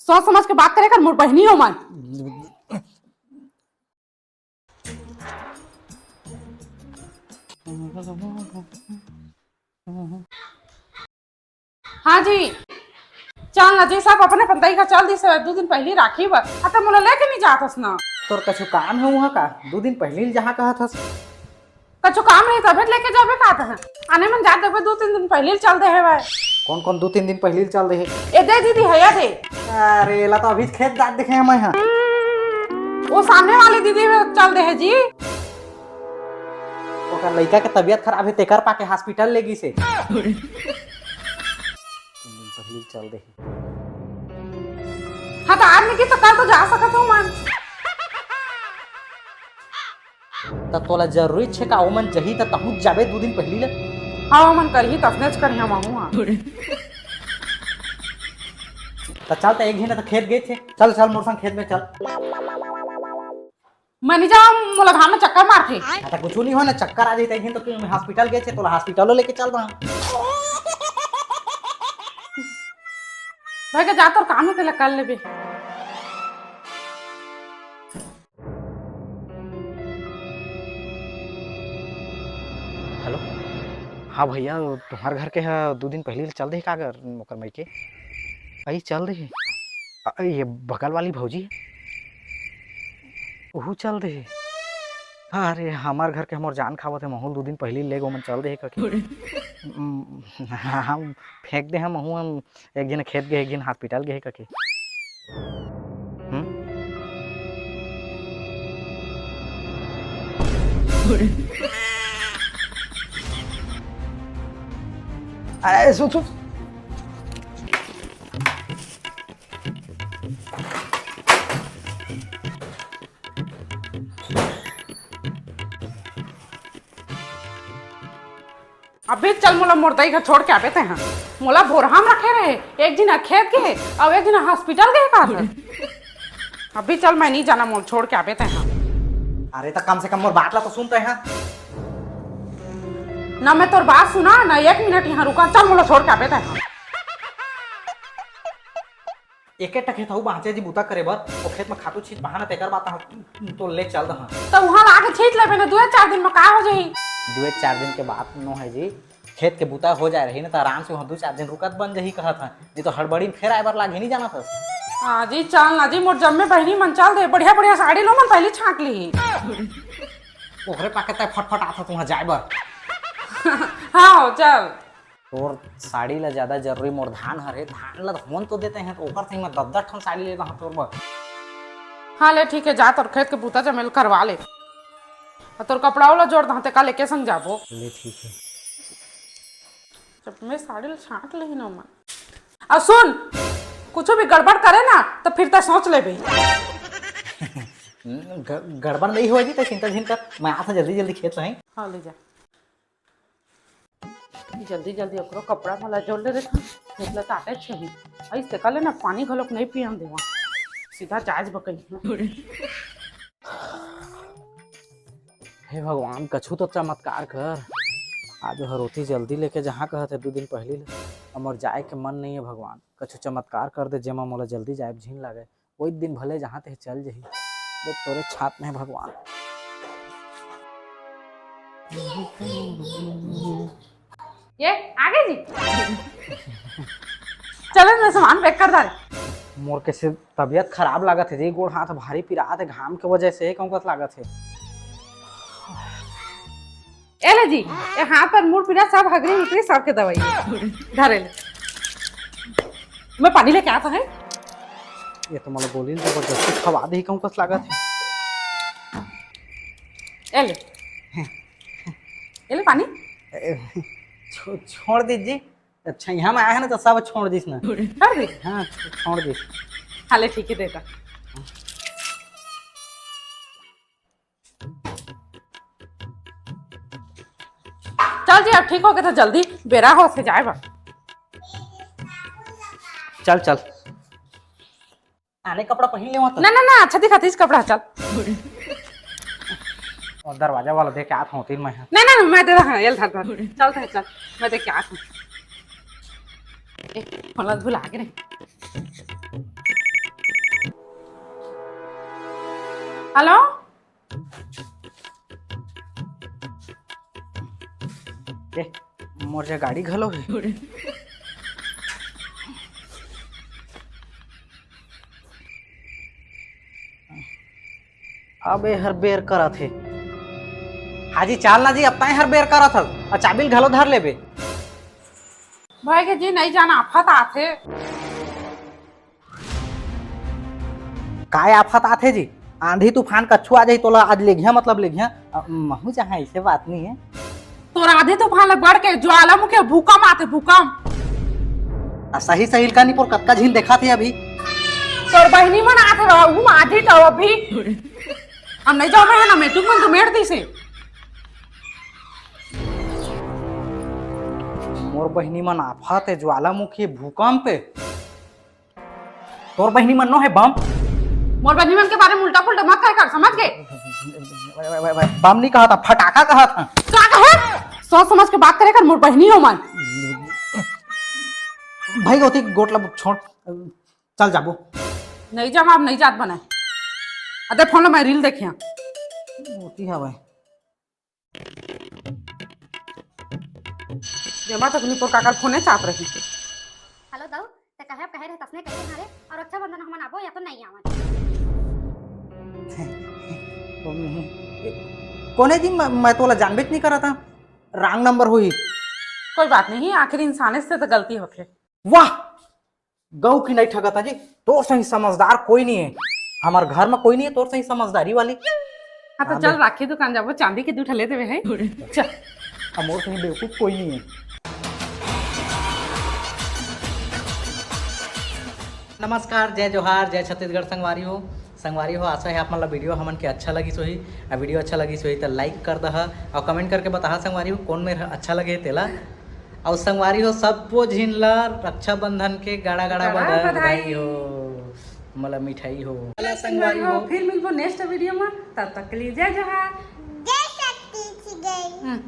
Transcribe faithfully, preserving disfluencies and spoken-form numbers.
सोच समझ के बात करे कर, मोर बहिनी हो मन। हाँ जी, चल ना जी, सब अपन अपन तरीका चल दिस हे, दू दिन पहिली राखी बर, आ त मोला लेके नहीं जात हस ना। तोर कछु काम हे उहाँ का? दू दिन पहिली ल जहाँ कहत हस। कछु काम रही तभे त लेके जाबे का तह? आने मन जात देखबे दू तीन दिन पहिली ल चल दे हे भाई। कौन कौन दू तीन दिन पहिली ल चल दे हे? ए दे दीदी, हे या दे। अरे, एला तो अभी खेत जात देखे हंव मैं हा। वो सामने वाली दीदी भी चल दे हे जी। ओकर लइका के तबीयत खराब हे, तेकर पाके हॉस्पिटल ले गिस हे। तीन दिन पहिली चल दे हे। हाँ, तो आदमी की तो कल तो जा सकत हो मन। त तोला जरूरी छे का ओमन जही त तहूँ जाबे दू दिन पहिली ले? हाँ, ओमन करही तसनेच करही हम आहूँ हाँ। त चल त एक घिन त खेत गे छे, चल चल मोर संग खेत में चल। मैं नहीं जाऊँ, मोला घाम में चक्कर मारथे। हाँ, त कुछ नहीं हो ना, चक्कर आ जाही त एक घिन त तू हॉस्पिटल गे छे, तोला हॉस्पिटलो लेके चल रहा। भाई के जा तोर काम हे तेला कर लेबे। हेलो, हाँ भैया, तुम्हार घर के ह दू दिन पहिली ले चल दे का गर ओकर मइके? अई चल दे। अ, ये बगल वाली भौजी, ओहू चल दे। हाँ, अरे, हमार घर के हमर जान खावत हे, महूँ ल दू दिन पहिली ले गो मन चल दे कके। उम, हम फेंक दे हम, महूँ हम एक झन खेत गे, एक झन हॉस्पिटल गे कके। हम्म? अरे, सुन, सुन। अभी चल, मोला मोर दाई घर छोड़ के आबे तैं हा। मोला भोरहा म रखे रहे, एक झिन ह खेत गे, अउ एक झिन ह हॉस्पिटल गे का। अभी चल, मैं नहीं जाना, मोला छोड़ के आबे तैं हा। अरे त कम से कम मोर बात ला तो सुन तैं हा। ना मैं तोर बात सुना, ना एक मिनट यहाँ रुका, चल मोला छोड़ के आबे तैं हा। एके ठा खेत हऊ बाँचे जी बूता करे बर, ओ खेत म खातू छींच बहाना तेकर बात ह, तो ले चल दहा। त उहाँ ला आके छींच लेबे ना, दुए चार दिन म का हो जाही? दुए चार दिन के बात नो है जी, खेत के बूता हो जाए रही ना, त आराम से उहाँ दू चार दिन रुकत बन जाही कहत हन, नहीं तो हड़बड़ी में फेर आए बर लागही, नहीं जानत हस। हाँ जी, चल ना जी, मोर जम्मे बहिनी मन चल दे, बढ़िया बढ़िया साड़ी लो मन पहली छांट ली। ओकरे पाके तय फटफट आत हस उहाँ जाए बर। हाँ, चल। तोर साड़ी ला ज्यादा जरूरी मोर धान हरे, धान ला होन तो देते हैं, तो ओकर संग में दस दस ठन साड़ी लेता हूँ तोर बर। हाँ ले ठीक है, जा तोर खेत के बूता जमेल करवा ले, और तोर कपड़ा वाला जोड़ दहा, तेका लेके संग जाबो। ले ठीक है। जब मैं साड़ी ला छांट लेही ना मन। और सुन, कुछ भी गड़बड़ करे ना तो फिर तय सोच लेबे। ग-, गड़बड़ नहीं होए जी, तय चिंता झिन कर, मैं आता जल्दी जल्दी खेत ला। हाँ ले जा। जल्दी जल्दी ओकरो कपड़ा मन ला जोड़ ले देथन, निकलत आटे छही। अइसे कर लेना, पानी घलोक नहीं पियन देवा, सीधा जायज बकई। हे भगवान, कछु तो चमत्कार कर। आज हरोती जल्दी लेके जहाँ कहत है दू दिन पहली ले, अब मोर जाए के मन नहीं है भगवान, कछु चमत्कार कर दे जेमा मोला जल्दी जाए झिन लागे। कोई दिन भले जहाँ ते चल जही, देख तोरे छात में भगवान। ये आ गए जी। चलो ना, सामान पैक कर डाले। मोर कैसे तबीयत खराब लागत है जी, गोड़ हाथ भारी पिरात है घाम के वजह से, कहूँ कस लागत है। ए ले जी, ए हाथ पर मुड़ पीड़ा सब हगरी हुगरी सबके दवाई है। धरे ले। मैं पानी लेके आता है। ये तो मोला गोली जबरदस्ती खवा दे, कहूँ कस लागत है। ए ले। ए ले पानी। ए, छो-, छोड़ दीजिए। अच्छा, यहाँ में आया है ना तो सब छोड़ दीस ना। छोड़ दीस? हाँ, छो-, छोड़ दीस। हाँ ले, ठीक है, देता। चल जी, अब ठीक हो गया था, जल्दी बेरा हो से जाए बा। चल, चल। आने कपड़ा पहन ले वहाँ तो। ना, ना, ना, अच्छा दिखाती इस कपड़ा, चल। और दरवाजा वाला देख के आत होती मैं। ना, ना, ना, मैं दे रहा हूँ, ये धर, धर। चल, चल, चल, मैं देख के आत हूँ। ए, फोन भुला के नहीं। हेलो। ए, मोर जग गाड़ी घलो हे। अब ए हर बेर करत हे। हाँ जी, चाल ना जी, अब तैं हर बेर करत हस, अउ चाबी ल घलो धर लेबे। भाई के जी, नइ जान, आफत आथे। काय आफत आथे जी? आंधी तूफान कछु आ जाही, तोला आज लेगिहा, मतलब लेगिहा। अ, महूं जाहां, अइसे बात नइ हे। तोर आंधी तूफान ले बढ़ के ज्वालामुखी भूकंप आथे, भूकंप। अ, सही सही ल का निपोर, कतका झिन देखाथे अभी। तोर बहिनी मन आथे रहा, हूं आंधी तो अभी। हम नइ जांव, मैं ना, मैं तू मन तो मेड़ दिसे। मोर बहिनी मन आफत हे, ज्वालामुखी, भूकंप हे। तोर बहिनी मन नो हे बम। मोर बहिनी मन के बारे में उल्टा पुल्टा मत कहे कर, समझ गे? बम नइ कहत हंव, फटाका कहत हंव। का कहे? सोच समझ के बात करे कर, मोर बहिनी हो मन। भाई, ओती गोठ ला छोड़, चल जाबो। नइ जांव, अब नइ जात बनाय। अदे फोन ला, मैं रील देखिया। ओती हवय। जेमा तक निपोर काकर फोने चाहत रही। हेलो दाऊ, ते कहे, कहे रहे तसने कहे हरे, अउ रक्षाबंधन हमन आबो या तो नइ आवन। कोने जी, मैं, मैं तोला जानबेच नइ करत हंव, wrong number होही। कोई बात नहीं, आखिर इंसाने से तो गलती होथे। वाह, गऊ कि नइ ठगत हे जी, तोर सही समझदार कोई नइ हे। हमर घर में कोई नइ हे तोर सही समझदारी वाली। हाँ, तो हाँ, चल, बे। राखी दुकान जाबो, चांदी के दू ठा ले देबे है। चल। अब मोर सही बेवकूफ कोई नइ हे। नमस्कार, जय जोहार, जय छत्तीसगढ़ संगवारी हो। संगवारी हो, आशा हे आप मन ला video हमन के अच्छा लगिस होही। अउ video अच्छा लगिस होही त like कर दहा अउ comment करके बताहा संगवारी हो, कोन मेर अच्छा लगे तेला। अउ संगवारी हो, सबो झिन ला रक्षाबंधन के गाड़ा गाड़ा गाड़ा बधाई बधाई। हो, मतलब मिठाई हो। चला संगवारी हो, फिर मिलबो next video में, तब तक के लिए जय जोहार। जय छत्तीसगढ़। हम्म।